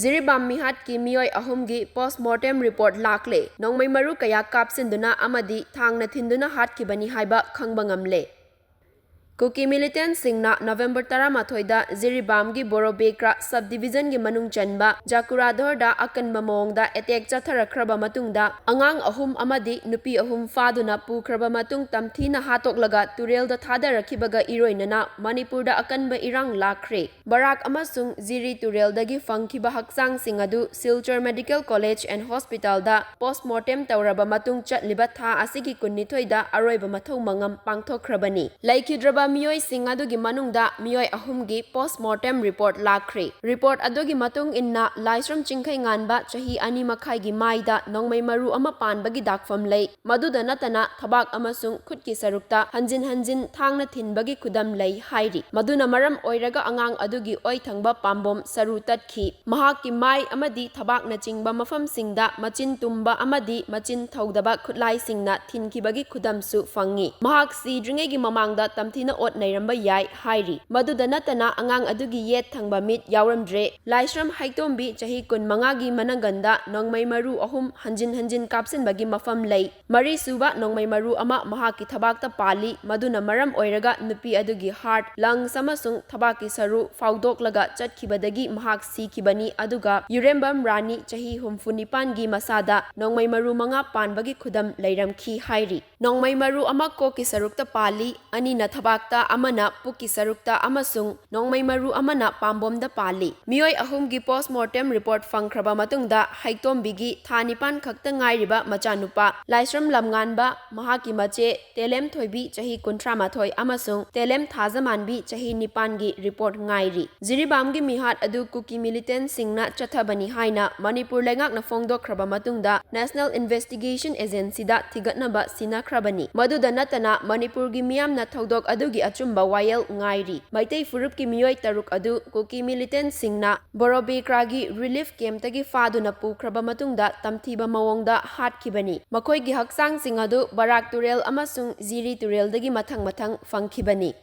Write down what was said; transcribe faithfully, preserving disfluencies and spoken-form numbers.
ꯖꯤꯔꯤꯕꯥꯝ ꯃꯤꯍꯥꯠꯀꯤ ꯃꯤꯑꯣꯏ ꯑꯍꯨꯝꯒꯤ post mortem report ꯂꯥꯛꯂꯦ꯫ ꯅꯣꯡꯃꯩ ꯃꯔꯨ ꯀꯌꯥ ꯀꯥꯞꯁꯤꯟꯗꯨꯅ ꯑꯃꯗꯤ ꯊꯥꯡꯅ ꯊꯤꯟꯗꯨꯅ ꯍꯥꯠꯈꯤꯕꯅꯤ ꯍꯥꯏꯕ ꯈꯪꯕ ꯉꯝꯂꯦ꯫ ꯀꯨꯀꯤ militantꯁꯤꯡꯅ November ꯇꯔꯥꯃꯥꯊꯣꯏꯗ ꯖꯤꯔꯤꯕꯥꯝꯒꯤ ꯕꯣꯔꯣꯕꯦꯀ꯭ꯔꯥ sub divisionꯒꯤ ꯃꯅꯨꯡ ꯆꯟꯕ ꯖꯥꯀꯨꯔꯥꯙꯣꯔꯗ ꯑꯀꯟꯕ ꯃꯑꯣꯡꯗ attack ꯆꯠꯊꯔꯛꯈ꯭ꯔꯕ ꯃꯇꯨꯡꯗ, ꯑꯉꯥꯡ ꯑꯍꯨꯝ ꯑꯃꯗꯤ ꯅꯨꯄꯤ ꯑꯍꯨꯝ ꯐꯥꯗꯨꯅ ꯄꯨꯈ꯭ꯔꯕ ꯃꯇꯨꯡ, ꯇꯝꯊꯤꯅ ꯍꯥꯠꯇꯣꯛꯂꯒ ꯇꯨꯔꯦꯜꯗ ꯊꯥꯗꯔꯛꯈꯤꯕꯒ ꯏꯔꯣꯏꯅꯅ ꯃꯅꯤꯄꯨꯔꯗ ꯑꯀꯟꯕ ꯏꯔꯥꯡ ꯂꯥꯛꯈ꯭ꯔꯦ꯫ ꯕꯔꯥꯛ ꯑꯃꯁꯨꯡ ꯖꯤꯔꯤ ꯇꯨꯔꯦꯜꯗꯒꯤ ꯐꯪꯈꯤꯕ ꯍꯛꯆꯥꯡꯁꯤꯡ ꯑꯗꯨ Silchar Medical College and Hospitalꯗ post mortem ꯇꯧꯔꯕ ꯃꯇꯨꯡ, ꯆꯠꯂꯤꯕ ꯊꯥ ꯑꯁꯤꯒꯤ ꯀꯨꯟꯅꯤꯊꯣꯏꯗ ꯑꯔꯣꯏꯕ ꯃꯊꯧ ꯃꯉꯝ ꯄꯥꯡꯊꯣꯛꯈ꯭ꯔꯕꯅꯤ꯫ ꯂꯩꯈꯤꯗ꯭ꯔꯕ ꯃꯤꯑꯣꯏꯁꯤꯡ ꯑꯗꯨꯒꯤ ꯃꯅꯨꯡꯗ ꯃꯤꯑꯣꯏ ꯑꯍꯨꯝꯒꯤ post mortem report ꯂꯥꯛꯈ꯭ꯔꯦ꯫ Report ꯑꯗꯨꯒꯤ ꯃꯇꯨꯡ ꯏꯟꯅ, ꯂꯥꯏꯁ꯭ꯔꯝ ꯆꯤꯡꯈꯩꯉꯥꯟꯕ, ꯆꯍꯤ ꯑꯅꯤ ꯃꯈꯥꯏꯒꯤ ꯃꯥꯏꯗ ꯅꯣꯡꯃꯩ ꯃꯔꯨ ꯑꯃ ꯄꯥꯟꯕꯒꯤ ꯗꯥꯛꯐꯝ ꯂꯩ꯫ ꯃꯗꯨꯗ ꯅꯠꯇꯅ, ꯊꯕꯥꯛ ꯑꯃꯁꯨꯡ ꯈꯨꯠꯀꯤ ꯁꯔꯨꯛꯇ ꯍꯟꯖꯤꯟ ꯍꯟꯖꯤꯟ ꯊꯥꯡꯅ ꯊꯤꯟꯕꯒꯤ ꯈꯨꯗꯝ ꯂꯩ ꯍꯥꯏꯔꯤ꯫ ꯃꯗꯨꯅ ꯃꯔꯝ ꯑꯣꯏꯔꯒ ꯑꯉꯥꯡ ꯑꯗꯨꯒꯤ ꯑꯣꯏ ꯊꯪꯕ ꯄꯥꯝꯕꯣꯝ ꯁꯔꯨ ꯇꯠꯈꯤ꯫ ꯃꯍꯥꯛꯀꯤ ꯃꯥꯏ ꯑꯃꯗꯤ ꯊꯕꯥꯛꯅꯆꯤꯡꯕ ꯃꯐꯝꯁꯤꯡꯗ ꯃꯆꯤꯟ ꯇꯨꯝꯕ ꯑꯃꯗꯤ ꯃꯆꯤꯟ ꯊꯧꯗꯕ ꯈꯨꯠꯂꯥꯏꯁꯤꯡꯅ ꯊꯤꯟꯈꯤꯕꯒꯤ ꯈꯨꯗꯝꯁꯨ ꯐꯪꯉꯤ꯫ ꯃꯍꯥꯛ ꯁꯤꯗ꯭ꯔꯤꯉꯩꯒꯤ ꯃꯃꯥꯡꯗ ꯇꯝꯊꯤꯅ ꯑꯣꯠ ꯅꯩꯔꯝꯕ ꯌꯥꯏ ꯍꯥꯏꯔꯤ꯫ ꯃꯗꯨꯗ ꯅꯠꯇꯅ, ꯑꯉꯥꯡ ꯑꯗꯨꯒꯤ ꯌꯦꯠ ꯊꯪꯕ ꯃꯤꯠ ꯌꯥꯎꯔꯝꯗ꯭ꯔꯦ꯫ ꯂꯥꯏꯁ꯭ꯔꯝ ꯍꯩꯇꯣꯝꯕꯤ, ꯆꯍꯤ ꯀꯨꯟꯃꯉꯥꯒꯤ ꯃꯅꯪꯒꯟꯗ ꯅꯣꯡꯃꯩ ꯃꯔꯨ ꯑꯍꯨꯝ ꯍꯟꯖꯤꯟ ꯍꯟꯖꯤꯟ ꯀꯥꯞꯁꯤꯟꯕꯒꯤ ꯃꯐꯝ ꯂꯩ꯫ ꯃꯔꯤꯁꯨꯕ ꯅꯣꯡꯃꯩ ꯃꯔꯨ ꯑꯃ ꯃꯍꯥꯛꯀꯤ ꯊꯕꯥꯛꯇ ꯄꯥꯜꯂꯤ꯫ ꯃꯗꯨꯅ ꯃꯔꯝ ꯑꯣꯏꯔꯒ ꯅꯨꯄꯤ ꯑꯗꯨꯒꯤ heart, lungs ꯑꯃꯁꯨꯡ ꯊꯕꯥꯛꯀꯤ ꯁꯔꯨ ꯐꯥꯎꯗꯣꯛꯂꯒ ꯆꯠꯈꯤꯕꯗꯒꯤ ꯃꯍꯥꯛ ꯁꯤꯈꯤꯕꯅꯤ꯫ ꯑꯗꯨꯒ ꯌꯨꯔꯦꯝꯕꯝ ꯔꯥꯅꯤ, ꯆꯍꯤ ꯍꯨꯝꯐꯨ ꯅꯤꯄꯥꯟꯒꯤ ꯃꯁꯥꯗ ꯅꯣꯡꯃꯩ ꯃꯔꯨ ꯃꯉꯥ ꯄꯥꯟꯕꯒꯤ ꯈꯨꯗꯝ ꯂꯩꯔꯝꯈꯤ ꯍꯥꯏꯔꯤ꯫ ꯅꯣꯡꯃꯩ ꯃꯔꯨ ꯑꯃ ꯀꯣꯛꯀꯤ ꯁꯔꯨꯛꯇ ꯄꯥꯜꯂꯤ, ꯑꯅꯤꯅ ꯊꯕꯥꯛꯇ, ꯑꯃꯅ ꯄꯨꯛꯀꯤ ꯁꯔꯨꯛꯇ ꯑꯃꯁꯨꯡ ꯅꯣꯡꯃꯩ ꯃꯔꯨ ꯑꯃꯅ ꯄꯥꯝꯕꯣꯝꯗ ꯄꯥꯜꯂꯤ꯫ ꯃꯤꯑꯣꯏ ꯑꯍꯨꯝꯒꯤ post mortem report ꯐꯪꯈ꯭ꯔꯕ ꯃꯇꯨꯡꯗ, ꯍꯩꯇꯣꯝꯕꯤꯒꯤ ꯊꯥ ꯅꯤꯄꯥꯟ ꯈꯛꯇ ꯉꯥꯏꯔꯤꯕ ꯃꯆꯥꯅꯨꯄꯥ ꯂꯥꯏꯁ꯭ꯔꯝ ꯂꯝꯉꯥꯟꯕ, ꯃꯍꯥꯛꯀꯤ ꯃꯆꯦ ꯇꯦꯂꯦꯝ ꯊꯣꯏꯕꯤ, ꯆꯍꯤ ꯀꯨꯟꯊ꯭ꯔꯥ ꯃꯥꯊꯣꯏ, ꯑꯃꯁꯨꯡ ꯇꯦꯂꯦꯝ ꯊꯥꯖꯃꯥꯟꯕꯤ, ꯆꯍꯤ ꯅꯤꯄꯥꯟꯒꯤ report ꯉꯥꯏꯔꯤ꯫ ꯖꯤꯔꯤꯕꯥꯝꯒꯤ ꯃꯤꯍꯥꯠ ꯑꯗꯨ ꯀꯨꯀꯤ militantꯁꯤꯡꯅ ꯆꯠꯊꯕꯅꯤ ꯍꯥꯏꯅ ꯃꯅꯤꯄꯨꯔ ꯂꯩꯉꯥꯛꯅ ꯐꯣꯡꯗꯣꯛꯈ꯭ꯔꯕ ꯃꯇꯨꯡꯗ, National Investigation Agencyꯗ ꯊꯤꯒꯠꯅꯕ ꯁꯤꯟꯅꯈ꯭ꯔꯕꯅꯤ꯫ ꯃꯗꯨꯗ ꯅꯠꯇꯅ, ꯃꯅꯤꯄꯨꯔꯒꯤ ꯃꯤꯌꯥꯝꯅ ꯊꯧꯗꯣꯛ ꯑꯗꯨꯒꯤ ꯑꯆꯨꯝꯕ ꯋꯥꯌꯦꯜ ꯉꯥꯏꯔꯤ꯫ ꯃꯩꯇꯩ ꯐꯨꯔꯨꯞꯀꯤ ꯃꯤꯑꯣꯏ ꯇꯔꯨꯛ ꯑꯗꯨ ꯀꯨꯀꯤ militantꯁꯤꯡꯅ ꯕꯣꯔꯣꯕꯦꯀ꯭ꯔꯥꯒꯤ relief campꯇꯒꯤ ꯐꯥꯗꯨꯅ ꯄꯨꯈ꯭ꯔꯕ ꯃꯇꯨꯡꯗ ꯇꯝꯊꯤꯕ ꯃꯑꯣꯡꯗ ꯍꯥꯠꯈꯤꯕꯅꯤ꯫ ꯃꯈꯣꯏꯒꯤ ꯍꯛꯆꯥꯡꯁꯤꯡ ꯑꯗꯨ ꯕꯔꯥꯛ ꯇꯨꯔꯦꯜ ꯑꯃꯁꯨꯡ ꯖꯤꯔꯤ ꯇꯨꯔꯦꯜꯗꯒꯤ ꯃꯊꯪ ꯃꯊꯪ ꯐꯪꯈꯤꯕꯅꯤ꯫